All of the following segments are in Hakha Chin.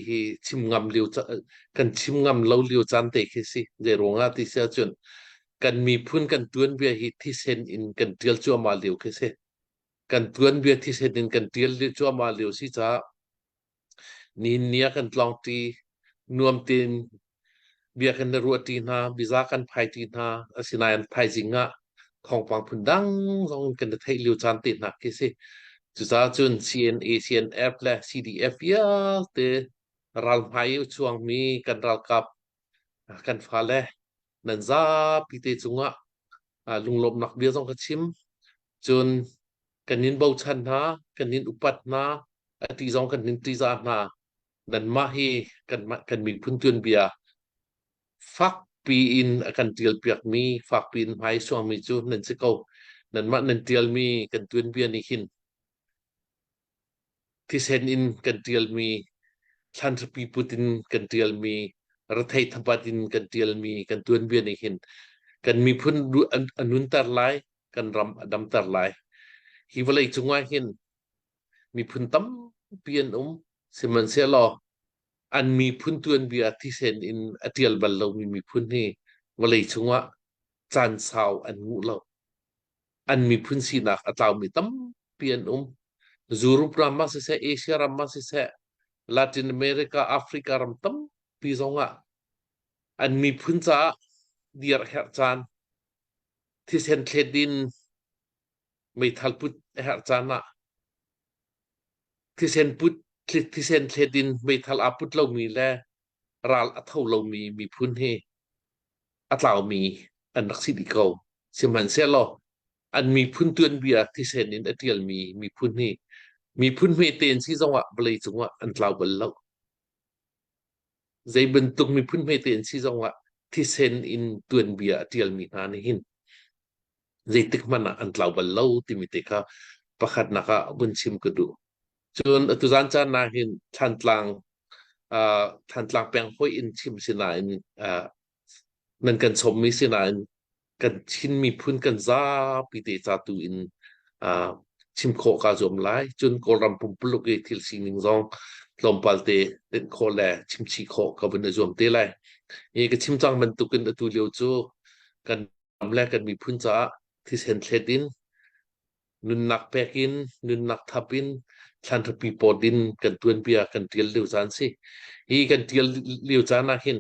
Hi chim ngam lio kan chim ngam lo lio caan te khi si. Zei ruangah ti si ahcun kan miphun kan tuanbia hi thisen in kan tial cuahmah lio khi si. Kan tuanbia thisen in kan tial cuahmah lio si caah nihin ni ah kan tlawngṭi nuam tein bia kan i ruahṭi hna, biza kan phaiṭi hna. Asinain thaizing ah thawngpang phun dang zong in kan i theih lio caan te hna khi si. Cucaah cun CNA, CNF le CDF vialte ralhmai i chuangmi kan ralkap kan fale nan zapi te cungah lunglawmhnak bia zong ka chim. Cun kan in bochan hna, kan in upat hna, ati zong kan in ṭihzah hna. Nanmah hi kanmah kan miphun tuanbia fakpi in a kan ṭialpiakmi, fakpi in hmai suangmi cu nan si ko. Nanmah nan ṭialmi kan tuanbia nih hin thisen in kan ṭialmi, thlanhrapi put in kan ṭialmi, rethei thapat in kan ṭialmi kan tuanbia nih hin kan miphun a nunter lai, kan ram a damter lai. Hi vawlei cungah hin miphun tampi an um. Sihmanhsehlaw an miphun tuanbia thisen in a ṭial bal lomi miphun hi vawlei cungah caan sau an nguh lo. An miphun sinak a tlaumi tampi an um. Europe ram ah siseh, Asia ram ah siseh, Latin America, Africa ram tampi zongah an miphun caah dir herh caan, thisen thlet in meithal put a herh caan ah thisen put thisen thlet in meithal aa put lomi le ral a tho lomi miphun hi a tlaumi an rak si dih ko. Sihmanhsehlaw an miphun tuanbia thisen in a ṭialmi miphun hi miphun hmete an si zongah vawlei cungah an tlau bal lo. Zei bantuk miphun hmete an si zongah thisen in tuanbia a ṭialmi hna nih hin zeitik hmanh ah an tlau bal lo timi te kha pakhatnak ah vun chim ka duh. Cun atu zan caan ah hin Thantlang uh, Thantlang peng hoi in chim sinain uh, nan kan sawmmi sinain kan Chin miphun kan zapi te ca tu in uh, chim khawh kaa zuam lai. Cun Kawlram pumpuluk i thil sining zong tlawmpal te tenh khawh le chimchih khawh ka vun i zuam te lai. Hi ka chim cang bantukin atu lio cu kan ram le kan miphun caah thisen thlet in nunnak pek in nunnak thap in thlanhrapi pawt in kan tuanbia kan tial lio caan si. Hi kan tial lio caan ah hin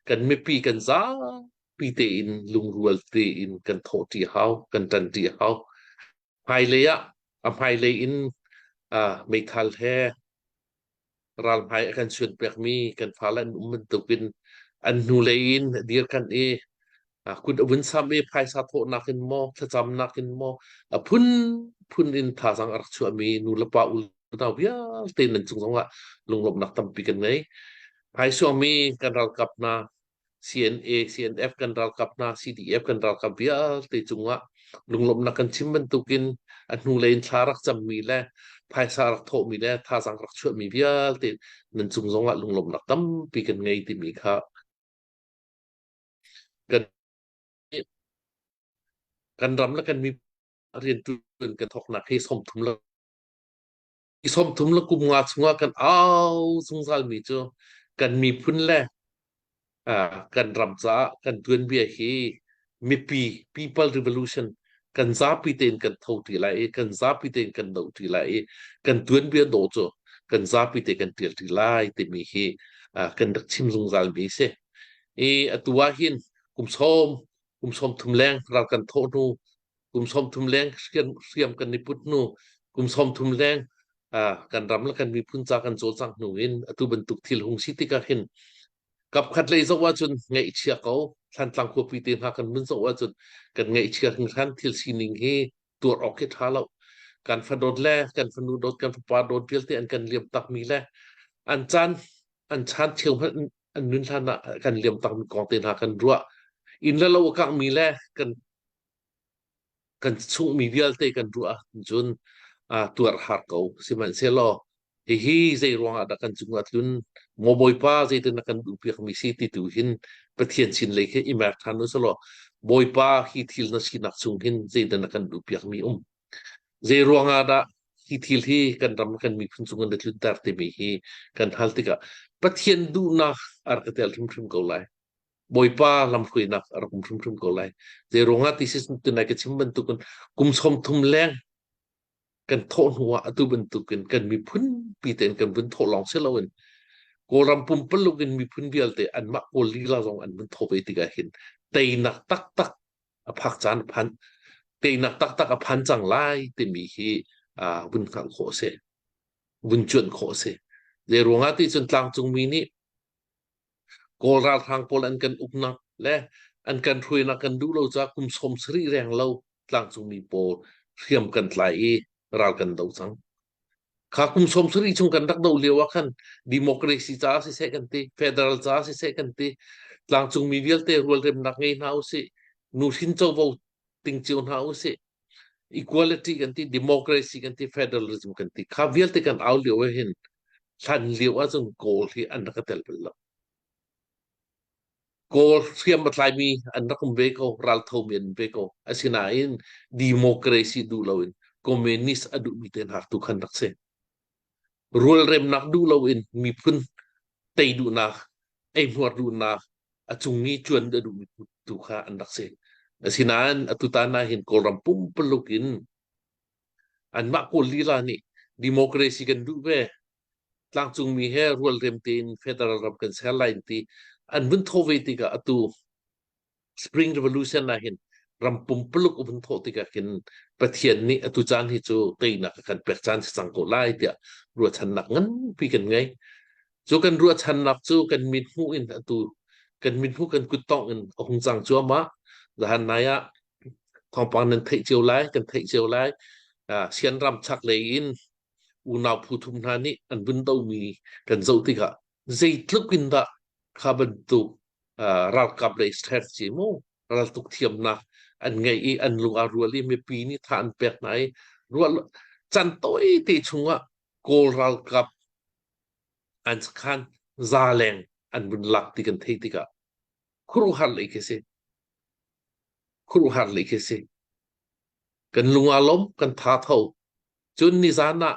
kan mipi kan zapi tein lungrual tein kan thawhṭi hau, kan ṭanṭi hau. Hmailei ah a hmailei in uh, meithal he ralhmai a kan suanpiakmi kan fale an um bantukin an hnulei in dir kan i kut a vun sam i phaisa thawhnak in maw thlacamnak in maw a phun phun in thazaang a rak chuahmi nu le pa unau vialte nan cung zongah lunglawmhnak tampi kan ngei. Phaisuangmi kan ralkap hna CNA, CNF kan ralkap hna, CDF kan ralkap vialte cungah lunglawmhnak kan chim bantukin a hnulei in thla rak cammi le phaisa rak thawhmi le thazaang rak chuahmi vialte nan cung zongah lunglawmhnak tampi kan ngei timi kha kan kan ram le kan miphun riantuan kan thawknak hi 30 le 30 le kum nga chungah kan au zungzalmi cu kan miphun le kan ram caah kan tuanbia hi mipi people revolution kan zapi tein kan tho ṭi lai i kan zapi tein kan do ṭi lai i kan tuanbia dawh cu kan zapi te kan ṭial ṭi lai timi hi kan rak chim zungzalmi si. I atu ah hin kum sawm kum 30 leng ral kan thawh hnu kum 30 leng hriam kan i put hnu kum 30 leng kan ram le kan miphun ca kan cawlcangh hnu in atu bantuk thil hung si tikah hin kapkhat lei zoh ahcun ngaihchia ko Thlantlang khuapi te hna kan mun zoh ahcun kan ngaihchia hringhran thil sining hi tuar awk hi ṭha lo kan fadawt le kan fanu dawt kan fapa dawt vialte an kan liam takmi le an caan an chan cheu hmanh an nun hlan ah kan liam takmi kong te hna kan ruah inn le lo a kangmi le kan kan chungmi vialte kan ruah ahcun tuar har ko. Sihmanhsehlaw hihi zei ruangah dah kan cungah tlun maw Bawipa zeitin na kan duhpiakmi si ti tu hin Pathian sin lei khi i mer ṭhan u selaw Bawipa hi thil na sinak chung hin zeitin na kan duhpiakmi um zei ruangah dah hi thil hi kan ram kan miphun cung in na tlunter timi hi kan hal tikah Pathian duhnak a rak i tel hrimhrim ko lai. Bawipa lamhruainak a rak um hrimhrim ko lai. Zei ruangah ti si tunai ka chim bantukin kum 30 leng kan thawh hnu ah atu bantukin kan miphun pi tein kan vun thawh lawng si loin Kawlram pumpaluk in miphun vialte anmah Kawl lila zong an vun thawh ve tikah hin teinak taktak a phak caan phan teinak taktak a phan cang lai timi hi vun hngalh khawh a si vun cuanh khawh a si. Zei ruangah ti cun tlangcungmi nih Kawl ralhrang pawl an kan uknak le an kan hruainak kan duh lo caah kum 70 reng lo tlangcungmi pawl hriam kan tlai i ral kan do cang. Kha kum 70 chung kan rak do lio ah khan democracy caah siseh kan ti, federal caah siseh kan ti, tlangcungmi vialte rualremnak ngei hna usih, nuhrin covo ting cio hna usih, equality kan ti, democracy kan ti, federalism kan ti. Kha vialte kan au lio ah hin hlan lio ahcun Kawl hi an rak i tel bal lo. Kawl hriam a tlaimi an rak um ve ko, ralthomi an um ve ko. Asinain democracy duh loin communist a duhmi te hna tu khan rak si. Rualremnak duh loin miphun tei duhnak, eihmuar duhnak, a cung i cuan a duhmi tu kha an rak si. Asinain atutan ah hin Kawlram pumpaluk in anmah Kawl lila nih democracy kan duh ve, tlangcungmi he rualrem tein federal ram kan ser lai ti an vun thawh ve tikah atu Spring Revolution ah hin ram pumpuluk a vun thawh tikah khin Pathian nih atu caan hi cu teinak a kan pek caan si cang ko lai tiah ruahchannak nganpi kan ngei. Cu kan ruahchannak cu kan mit hmuh in atu kan mit hmuh kan kut tongh in a hung cang cuahmah. Zahan nai ah thawngpang nan theih cio lai, kan theih cio lai. Sian ram chaklei in unau phu thum hna nih an vun domi kan zoh tikah zeitluk in dah kha bantuk ralkap lei strategy mu raltuk thiamnak an ngei i an lung aa rual i mipi nih tha an pek hna i ruah can tawi te chungah Kawl ralkap an sakhan za leng an vun lak ti kan theih tikah khuaruahhar lei khi si khuaruahhar lei khi si. Kan lung aa lawm, kan tha tho. Cun nizan ah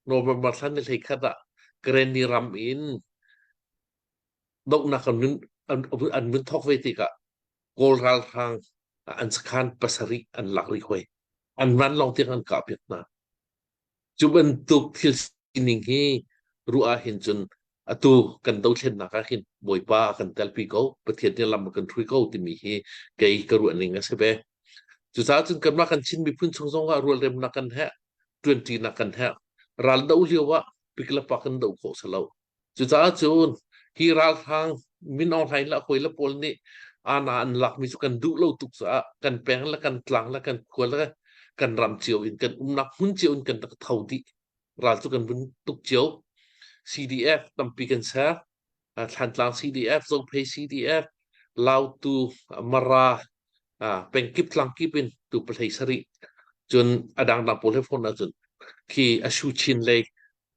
November thla ni 11 ah Karenni ram in dohnak an vun thawk ve tikah Kawl ralhrang an sakhan pasarih an lak rih hoi. An vanlawng tiang an kahpiak hna. Cu bantuk thil sining hi ruah ah hin cun atu kan dothlennak ah hin Bawipa a kan telpi ko, Pathian nih lam a kan hrui ko timi hi kei ka ruah ning a si ve. Cucaah cun kanmah kan Chin miphun chung zong ah rualremnak kan herh, ṭuanṭinak kan herh. Ral doh lio ah piklapa kan doh khawh si lo. Cucaah cun hi ralhrang Min Aung Hlaing le a hawile pawl nih aana an lakmi cu kan duh lo tuk caah kan peng le kan tlang le kan khua le kan ram cio in kan umnak hmun cio in kan rak tho dih. Ral cu kan vun tuk cio. CDF tampi kan ser. Thlantlang CDF, Zophei CDF, Lautu, Mara, pengkip tlangkip in tu pahlei sarih. Cun a dangdang pawl he phone ahcun khi Ashu Chin lei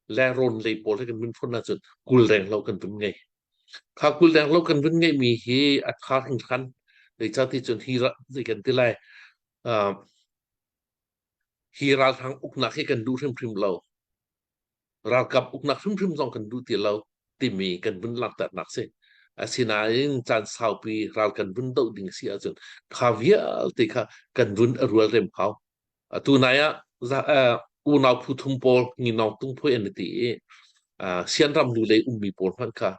le rawn lei pawl he kan vun phun ahcun 20 reng lo kan vun ngei. Kha 20 reng lo kan vun ngeihmi hi a tha hringhran. Zeicahti cun hi zei kan ti lai hi ralhrang uknak hi kan duh hrimhrim lo. Ralkap uknak hrimhrim zong kan duh ti lo timi kan vun langhternak si. Asinain caan saupi ral kan vun doh ding si ahcun kha vialte kha kan vun a rual rem hau. Atu nai ah unau phu thum pawl nginawng tungphui an i ti i Sianram lu lei ummi pawl hmanh kha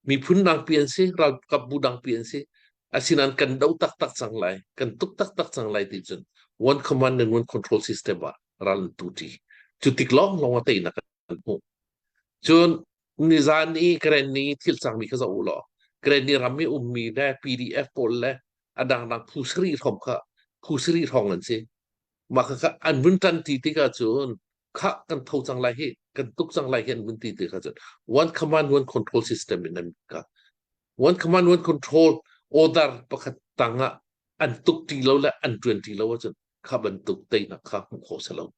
miphun dangpi an si, ralkap bu dangpi an si. Asinain kan do taktak cang lai, kan tuk taktak cang lai ti cun one command and one control system ah ral an tu ṭi. Cu tik lawnglawng ah teinak kan hmuh. Cun nizan i Karenni thil cangmi kha zoh u law Karenni ram i ummi le PDF pawl le a dangdang phu sarih hrawng kha phu sarih hrawng an si. Mah kha an vun ṭan ti tikah cun khah kan tho cang lai hi kan tuk cang lai hi an vun ti tikah cun one command one control system in an ka one command one control order pakhat tang ah an tuk ti lo le an ṭuan ti lo ahcun kha bantuk teinak kha hmuh khawh si lo.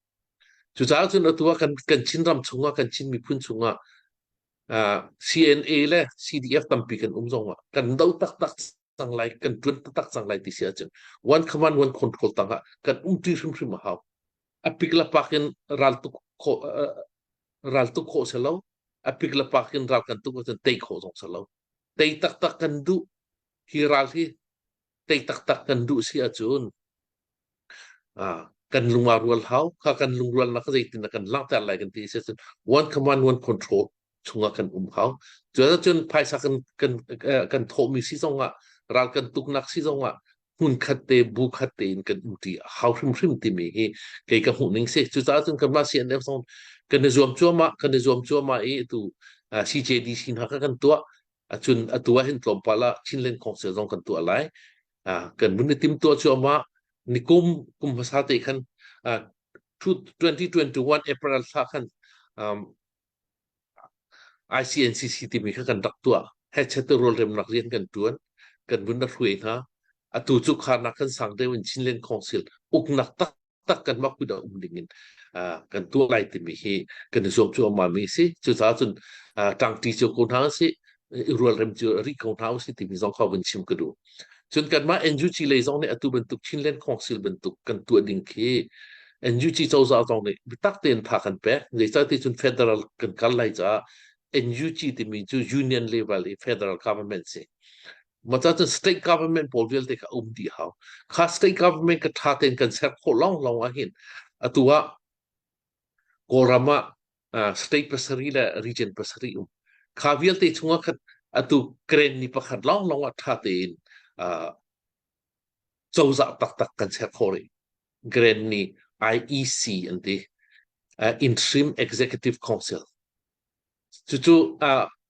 Cucaah cun atu ah kan Chinram chungah kan Chin miphun chungah CNA le CDF tampi kan um zong ah kan do taktak cang lai kan ṭuan taktak cang lai ti si ahcun one command one control tangah kan umṭi hrimhrim a hau. A pik le pak in raltuk khawh ral tuk khawh si lo. A pik le pak in ral kan tuk ahcun tei khawh zong si lo. Tei taktak kan duh. Hi ral hi tei taktak kan duh si ahcun kan lung aa rual hau. Kha kan lungrualnak kha zeitin dah kan langhter lai kan ti si ahcun one command one control chungah kan um hau. Cu ahcun phaisa kan kan kan thawhmi si zongah ral kan tuknak si zongah hmunkhat te bu khat tein kan um ṭi a hau hrimhrim timi hi kei ka hmuh ning si. Cucaah cun kanmah CNF zong kan i zuam cuahmah kan i zuam cuahmah i atu CJDC hna kha kan tuah. Acun atu ah hin tlawmpal ah Chinland Council zong kan tuah lai. Kan mun i timtuah cuahmah. Nikum kum hmasa te khan 2021 April thla khan ICNCC timi kha kan rak tuah. Hechet rawlremnak rian kan ṭuan. Kan vun rak hruai hna. Atu cu kharnak kan sang deuh in Chinland Council uknak taktak kan mah kut ah um ding in kan tuah lai timi hi kan i zuam cuahmah mi a si. Cucaah cun ṭangṭi cio ko hna usih, i rualrem cio rih ko hna usih timi zong kha vun chim ka duh. Cun kanmah NUG lei zong nih atu bantuk Chinland Council bantuk kan tuah ding khi NUG cozah zong nih biatak tein tha kan pek. Zeicahti cun federal kan kal lai caah NUG timi cu union level i federal government si. Mah cun state government pawl vialte kha um dih hau. Kha state government ka tha tein kan ser khawh lawnglawng ahhin atu ah Kawlram ah state pasarih le region pasarih um. Kha vialte chungah khan atu Karen ni pakhat lawnglawng ah ṭha tein cozah taktak kan ser khawh rih. Karen ni IEC an ti. Interim Executive Council. Cucu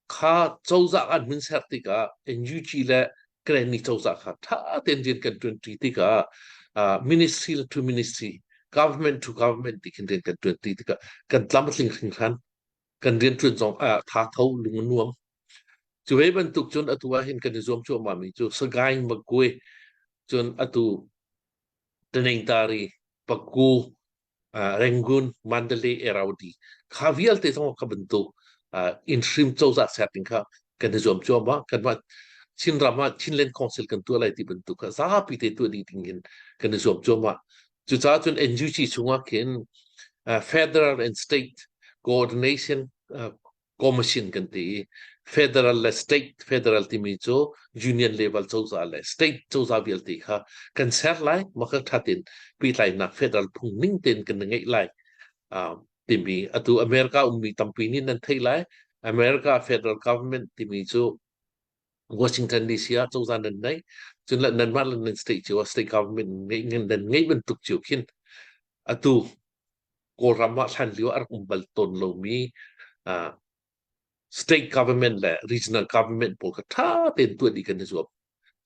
kha cozah an hun ser tikah NUG le Karenni cozah kha ṭha tein rian kan ṭuanṭi tikah ministry to ministry, government to government ti khin rian kan ṭuanṭi tikah kan tlam a tling hringhran. Kan rianṭuan zong tha tho lung a nuam. Cu ve bantuk cun atu ah hin kan i zuam cuahmah mi cu Sagaing Magwe cun atu Taningtari Paku Rangoon, Mandalay, Irrawaddy kha vialte zong kha bantuk interim cozah ser ding kha kan i zuam cuahmah. Kanmah Chinram ah Chinland Council kan tuah lai ti bantuk kha zapi te tuah dih ding in kan i zuam cuahmah. Cucaah cun NUG chungah khin federal and state coordination commission kan ti i federal le state federal timi cu union level cozah le state cozah vialte kha kan ser lai maka thatin pehtlainak federal phung ning tein kan ngeih lai timi atu America ummi tampi nih nan theih lai. America federal government timi cu Washington DC ah cozah nan nei cun le nanmah le nan state cio ah state government ngeih nan ngeih bantuk cio khin atu Kawlram ah hlan lio a rak um bal tawn lomi state government le regional government pawl kha ṭha tein tuah dih kan i zuam.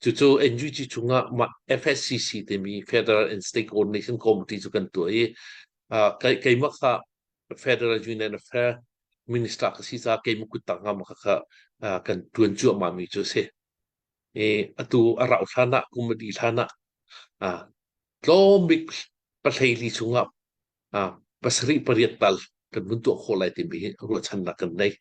Cucu NUG chungah mah FSCC timi Federal and State Coordination Committee cu kan tuah i keimah kha Federal Union Affair Minister ka si caah keimah kuttang ah mah kha kan ṭuan cuahmah mi cu a si. I atu a rauh hlan ah kum a dih hlan ah tlawm bik pahleili chungah pasarih pariat tal kan vun tuah khawh lai timi hi ruahchannak kan nei.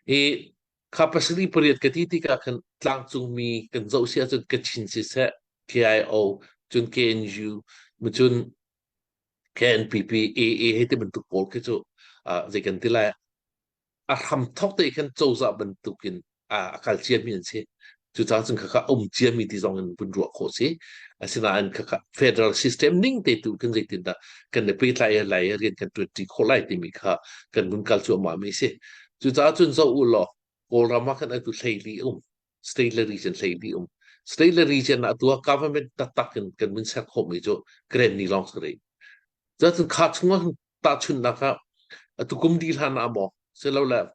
I kha pasarih pariat ka ti tikah khan tlangcungmi kan zoh si ahcun Kachin siseh, KIO, cun KNU, cun KNPP, AA hei ti bantuk pawl khi cu zei kan ti lai a hramthawk te khan cozah bantukin a kal ciami an si. Cucaah cun khakha um ciami ti zong in vun ruah khawh si. Asinain khakha federal system ning te tu kan zeitindah kan i pehtlai lai rian kan ṭuanṭi khawh lai timi kha kan vun kal cuahmah mi si. Cucaah cun zoh u law Kawlram ah khan atu hleili um state le region hleili um state le region ah atu ah government taktak in kan vun ser khawhmi cu grand ni lawng si rih. Cucun kha chungah tahchunhnak ah atu kum dih hlan ah maw silole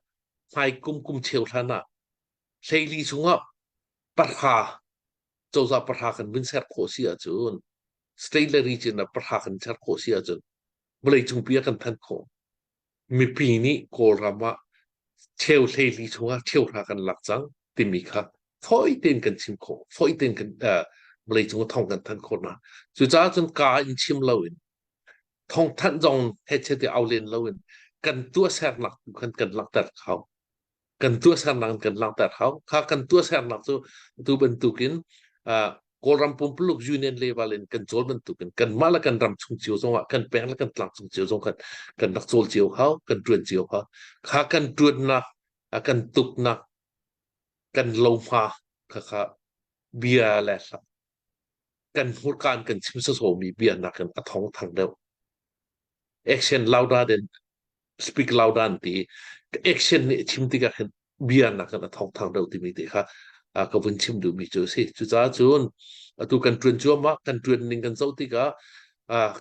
hmai kum kum cheu hlan ah hleili chungah pahra cozah pahra kan vun ser khawh si ahcun state le region ah pahra kan ser khawh si ahcun vawlei cungpi ah kan than khawh. Mipi nih Kawlram ah cheu hleili chungah cheuhra kan lak cang timi kha fawi tein kan chim khawh fawi tein kan vawlei cung thong kan thanh khawh hna. Cucaah cun kaa in chim loin thawngthanh zong hechet i au len loin kan tuahsernak tu khan kan langhter hau kan tuahsernak kan langhter hau kha kan tuahsernak cu tu bantukin. Kawlram pumpuluk union level in kan cawl bantukin kanmah le kan ram chung cio zongah kan peng le kan tlang chung cio zong kan kan rak cawl cio hau, kan ṭuan cio hau. Kha kan ṭuannak, a kan tuknak, kan lohma kha kha bia le hla kan hmurka in kan chim sawsawmi bia nakin a thong thang deuh. Action louder than speak louder an ti. Action nih chim tikah khin bia nakin a thong thang deuh timi te kha ka vun chim duhmi cu a si. Cucaah cun atu kan ṭuan cuahmah, kan ṭuan ning kan zoh tikah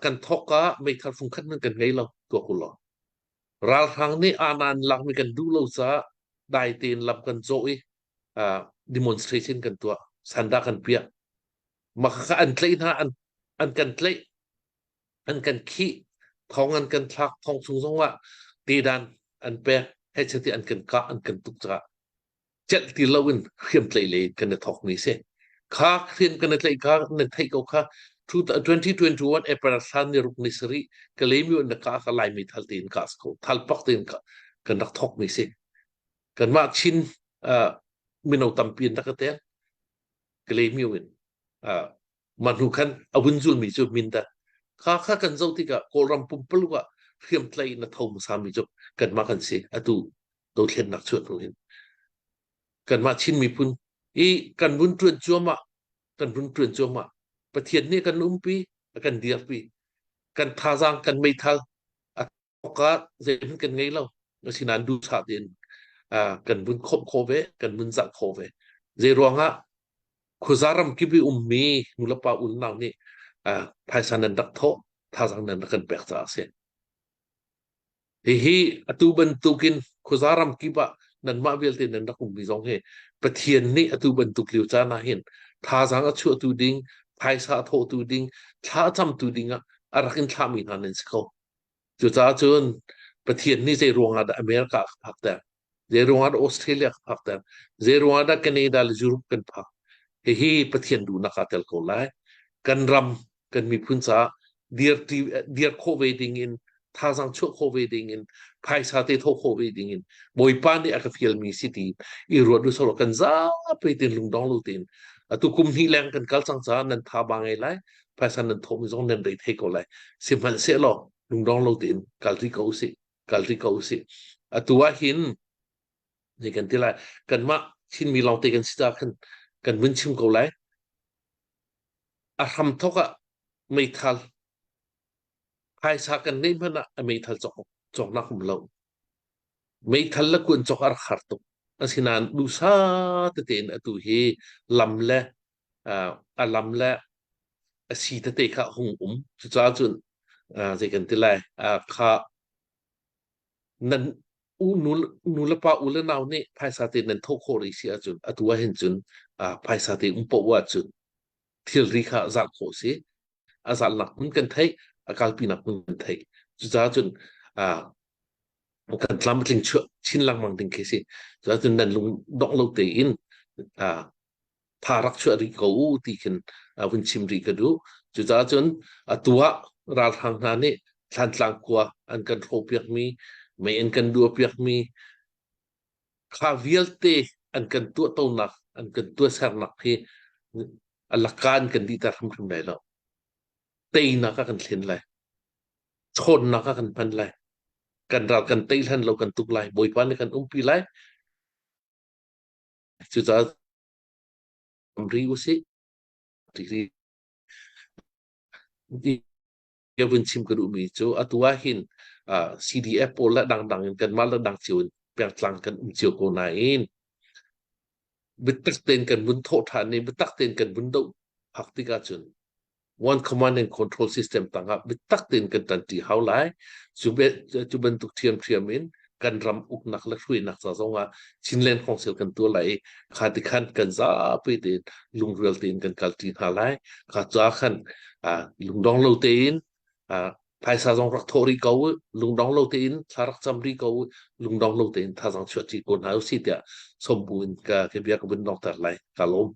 kan thawk ah meithal fungkhat hmanh kan ngei lo, tuak u law. Ralhrang nih aana an lakmi kan duh lo caah dai tein lam kan zawh i demonstration kan tuah, sandah kan piah. Mah kha an tlaih hna, an kan tlaih, an kan khih, thong an kan thlak, thong chung zongah tedan an pek, hei ti an kan kah, an kan tuk caah celh ti loin hriamtlaih lei in kan i thawkmi si. Kha hriam kan i tlaih kha nan theih ko kha 2021 April thla ni ruk ni sarih Kalaymyo na ka ka Laimi thal tein ka ko thal pak tein ka kan rak thawkmi si. Kanmah Chin mino tampi in rak ka tel Kalaymyo in mah hnu khan a vun zulmi cu Mindat. Kha kha kan zoh tikah Kawlram pumpaluk ah hriamtlaih in a tho hmasami cu kanmah kan si. Atu dothlennak chuah hnu hin. Kanmah Chin miphun i kan vun ṭuan cuahmah, kan vun ṭuan cuahmah. Pathian nih kan umpi, a kan dirpi. Kan thazaang, kan meithal a thawk zeihmanh kan ngei lo. Asinain duhsah tein kan vun khawmh khawh ve, kan vun zah khawh ve. Zei ruangah khuaza ramkip i ummi nulepa unau nih phaisa nan rak thawh, thazaang nan rak kan pek caah a si. Hihi atu bantukin khuaza ramkip ah nanmah vialte nan rak ummi zong hi Pathian nih atu bantuk lio caan ah hin thazaang a chuahtu ding, phaisa a thawhtu ding, thla a camtu ding ah a rak in thlahmi hna nan si ko. Cucaah cun Pathian nih zei ruangah dah America a ka phakter? Zei ruangah dah Australia ka phakter? Zei ruangah dah Canada le Europe kan phak? Hihi Pathian duhnak aa tel ko lai. Kan ram, kan miphun caah dir, dir khawh ve ding in, thazaang chuah khawh ve ding in, phaisa te thawh khawh ve ding in, Bawipa nih a ka fialmi si ti i ruat u sawh kan zapi tein lungdong lo tein atu kum hnih leng kan kal cang caah nan tha ba ngei lai phaisa nan thawhmi zong nan rei thei ko lai. Sihmanhsehlaw lungdong lo tein kal rih ko usih. Kal rih ko usih. Atu ah hin zei kan ti lai kanmah Chinmi lawngte kan si caah khan kan vun chim ko lai. A hramthawk ah meithal phaisa kan neih hmanh ah a meithal cawk cawknak um lo. Meithal le kuan cawk a rak har tuk. Asinain duhsa tete in atu hi lam le a lam le a si tete kha a hung um. Cucaah cun zei kan ti lai kha nan u nu, nu le pa u le nau nih phaisa te nan thawh khawh rih si ahcun atu ah hin cun phaisa te um poah ahcun thilri kha zalh khawh si. A zalhnak hmun kan theih, a kalpinak hmun kan theih. Cucaah cun kan tlam a tling chin lengmang ding khi si. Cucaah cun nan lung dongh lo tein tha rak chuah rih ko u ti khin vun chim rih ka duh. Cucaah cun atu ah ralhrang hna nih Thlantlang khua an kan hrawhpiakmi, mei an kan duahpiakmi, kha vialte an kan tuahtonak, an kan tuahsernak hi a laka an kan dihter hrimhrim lai lo. Teinak ah kan thlen lai. Chawnnak ah kan hman lai. Kan ral kan tei hlan lo kan tuk lai. Bawipa nih kan umpi lai. Cucaah ri usih. Ti vun chim ka duhmi cu atu ah hin CDF pawl le dangdang in kanmah le dang cio in pengtlang kan um cio ko nain biatak tein kan vun thawh ṭhan i biatak tein kan vun doh phak tikah cun one command and control system tangah biatak tein kan ṭanṭi hau lai. Cu bantuk ṭhiamṭhiam in kan ram uknak le hruainak ca zongah Chinland Council kan tuah lai i kha ti khan kan zapi tein lungrual tein kan kalṭi hna lai. Kha ca khan lungdong lo tein phaisa zong rak thawh rih ko u, lungdong lo tein thla rak cam rih ko u, lungdong lo tein thazaang chuah ṭi ko hna usih tiah sawm bu in ka bia ka vun donghter lai. Ka lawm.